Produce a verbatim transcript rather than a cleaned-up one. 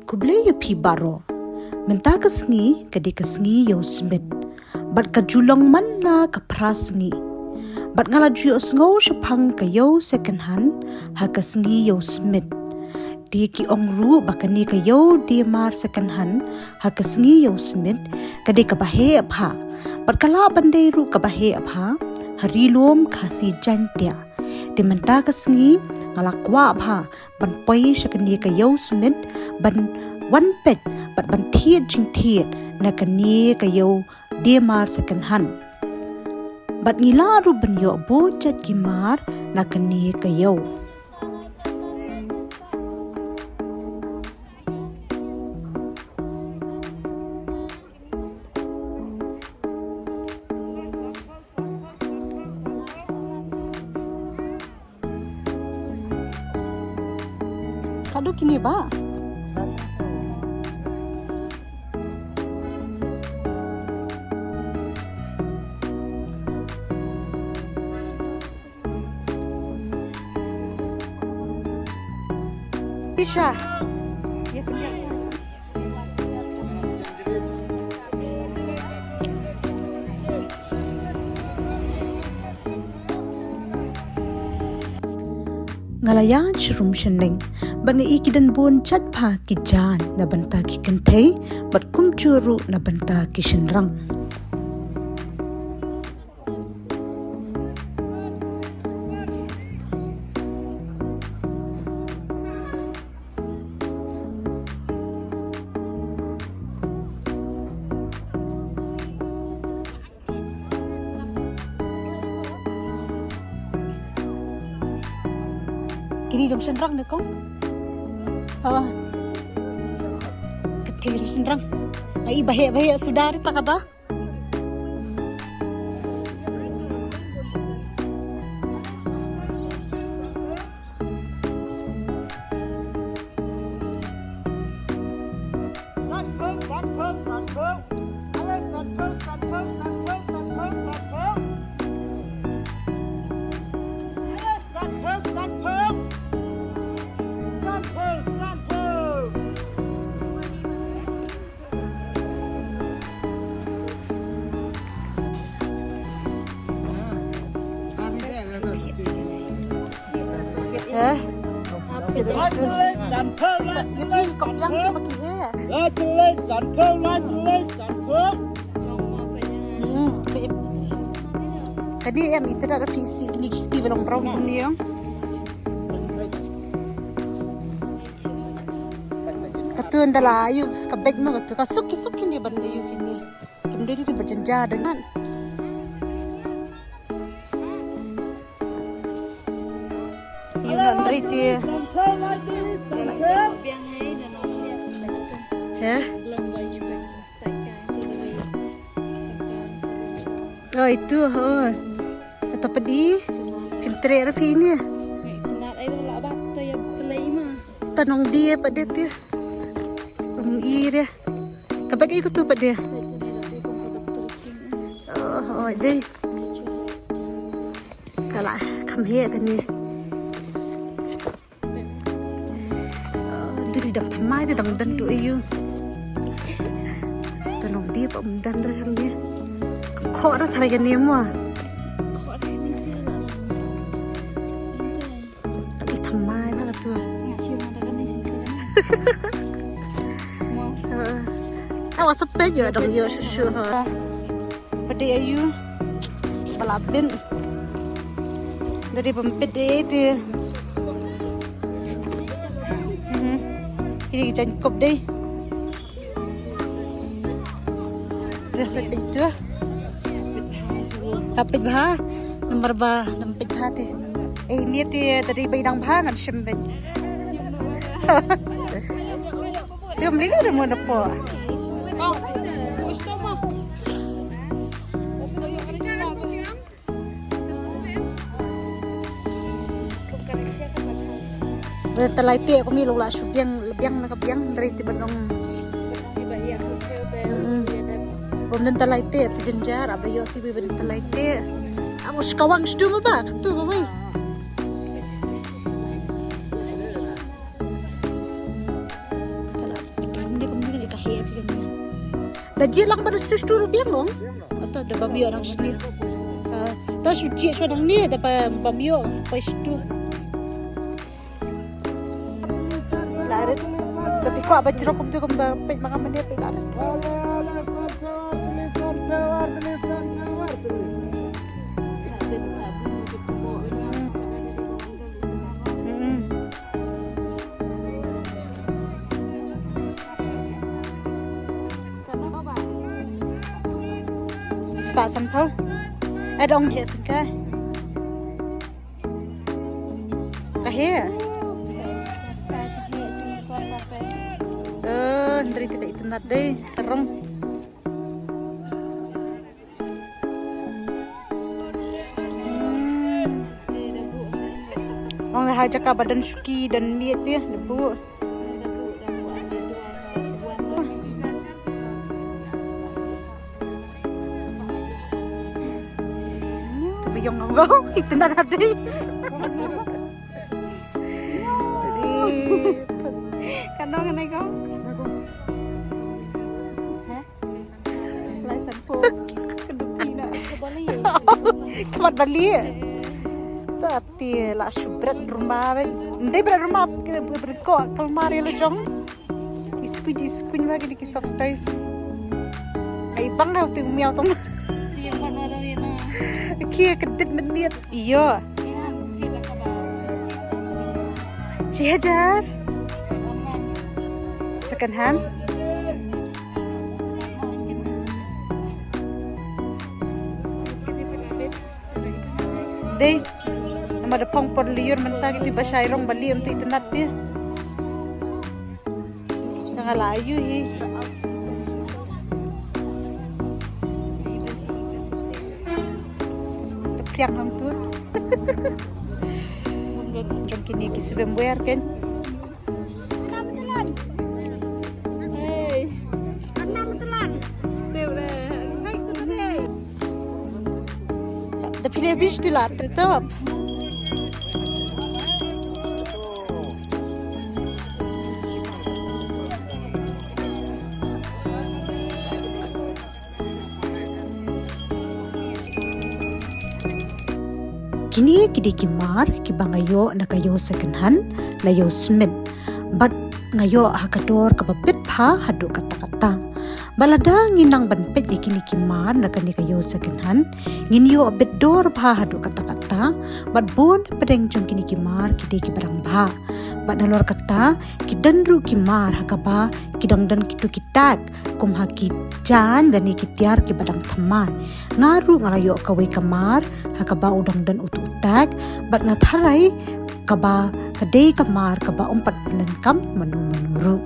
Khublei ïa phi baroh. Mynta ka sngi ka dei ka sngi ïew smit, bad ka ju long man la ka phra sngi. Bad nga la ju ïohsngew shaphang ka ïew second hand ha ka sngi ïew smit. Te ki ong ruh ba kane ka ïew diemar second hand ha ka sngi ïew smit ka dei kaba heh bha. Bad ka lah ban dei ruh kaba heh bha ha Ri Lum Khasi Jaiñtia. Te mynta ka sngi nga la kwah bha ban poi sha kane ka ïew smit ban wan peit bad ban thied jingthied na kane ka ïew diemar second hand. Bad ngi lah ruh ban ïoh bun jait ki mar na kane ka ïew. Ka dei kine ba? Isha. Nga la ïaid sharum shaneng bad nga ïohi ki don bun jait bha ki jaiñ na bynta ki kynthei bad kumjuh ruh na bynta ki shynrang. Kine jong shynrang ne kong? Hawa. Kine jong shynrang. Ai, bahek bahek suda ri ta ka da. Heh? Ïa phi kop biang ki ba ki heh. Hmm. Ka dei em ita da phi si kini kiti ba long brown kum ni ong. Katu nda la ayu ka bek ma katu ka suk ki suk kini ban ayu kini. Kim dei ti ba jynjar dengan. Yu ngan rei ti. Heh? Oh, itu, oh. Kata pedi. Pintre rafi ini. Tanong dia pada dia. Rum i re. Ka bek i kutu pat de. Oh, oh, dei. Ka la kham heh kane. Oh, tu ti dang thymmai ti dang don tu ayu. Tu nong dei pat ym don re hangne. Khot re tharai kane mo. Ka dei thymmai ma katu. Nga shu ma da kane shu ma da kane. Mo. Heeh. Awa sa peit ïoh dang ïoh shuh shuh ha. Ba dei ayu. Ba la bit. Da dei bym bit dei te. Mhm. Kine ki jaiñkup dei. Te peit peit tu. Ha peit bha. Namar ba ym peit bha te. Eh, ine te da dei ba i dang bha ngan shem beit. Te ym ring da mo na po. Ba dei talai te, kum i long la shu biang, biang na ka biang, hynrei te ban ong. Mm. Bym dei talai te, te jynjar, aba ïoh si ba dei talai te. Aba shu kawang shu ma ba, katu ka wei. Da jied lang ba da stu stu ruh biang long. Ato da bam ïoh nang shini. Ah, to shu jied shu nang ni da ba bam ïoh sa poi stu. La rit. Da phi kwah ba jrong kumtu kumba peit ma nga mynne phi la rit. Mm. Spah sanphew. Ai dong he sngewbha. Ka he. Eh, hynrei te ka itynnad dei, ka rong. Hmm. Ong ha jaka ba don shuki don miet te, da buh. Te ba ïong ngam go, itynnad hati. Ka nong nai go. Heh? Lai sanphew. Ka duk phi na. Khmat bali. Ta ti la shu bret ruma ben. Ndei bret ruma, bret ko kalmar ïa la jong. Iskuj iskuj ma kini ki soft toys. Ai bang na tu miau tong. Ki ka dit menit. Iyo. Shi hajar. Second hand. Dei. Namar da phong por lyiur mynta kiti ba shai rong bali em tu itynnad ti. Tang ala ayu hi. Priang hang tu. Jong kini ki sibem wer ken. Hey. Hey, sudah deh. Da phi le bish tu la tetap. Kine ki dei ki mar kiba nga ïoh na ka ïew second hand, na ïew smit. Bad nga ïoh ha ka dor kaba bit bha haduh katta katta. Bad lada ngi nang ban peit ïa kine ki mar na kane ka ïew second hand, ngin ïoh bit dor bha haduh katta katta. Bad bun pdeng jong kine ki mar ki dei kiba dang bha. Bad nalor kata ki don ruh ki mar ha kaba ki dang don kito ki tag kum ha ki jaiñ lane ki tiar kiba dang thymmai. Nga ruh nga la ïoh kawei ka mar ha kaba u dang don uto u tag, bad nga tharai kaba ka dei ka mar kaba ym pat pyndonkam mano mano ruh.